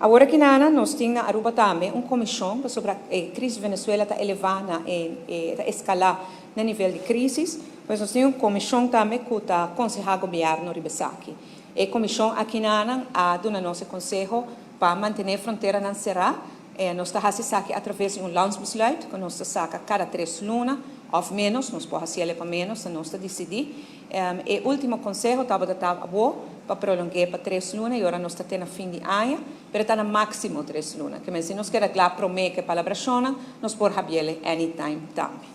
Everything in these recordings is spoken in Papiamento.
Awor aki nos tin na Aruba tambe un comision sobre e crisis Venezuela ta eleva na e, ta escala na nivel di crisis, pues nos tin un comision tambe cu ta conseha gobierno riba esaki. E comision aki a duna nos conseho pa mantene fronteranan cera. Nos ta haci esaki atraves di un landsbesluit, cu nos ta saca cada 3 luna, of menos, nos por haci pa menos, nos ta dicidi. E ultimo conseho tabata bon pa prolonga pa 3 luna y awor nos ta na fin di aña, mas ta na maximo 3 luna. Kiermen, si nos kier cla prome cu palabracion, nos por habri'e anytime tambe.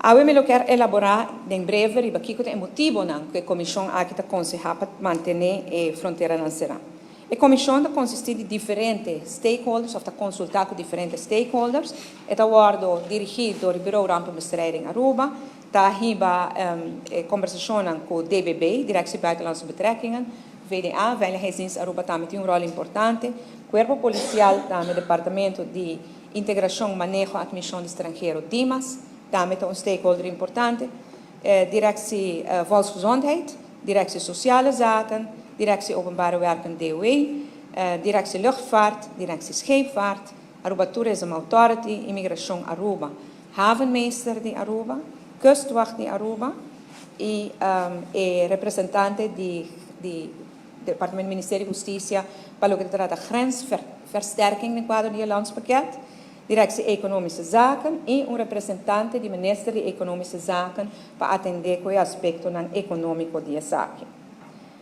Awe mi kier elabora den breve riba kico ta e motibonan cu e comision aki ta conseha pa mantene e fronteranan cera. E comision ta consisti di diferente stakeholders, of ta consulta cu diferente stakeholders, e ta wordo dirigi door Bureau Rampenbestrijding Aruba, ta hiba conversacion cu DBB, Directie Buitenlandse Betrekkingen, VDA, Veiligheidsdienst Aruba tambe tin un rol importante, Cuerpo Policial, tambe Departamento di Integracion, Maneho, Admision di Stranhero, DIMAS, tambe ta un stakeholder importante, Directie Volksgezondheid, Directie Sociale Zaken, Directie Openbare Werken DOW, Directie Luchtvaart, Directie Scheepvaart, Aruba Tourism Authority, Immigratie Aruba, Havenmeester di Aruba, Kustwacht di Aruba y representante di Departamento Ministerio di Husticia pa loke ta trata grensversterking den cuadro di landspakket, Directie Economische Zaken y un representante di Minister di Economische Zaken pa atende cu e aspecto economico di esaki.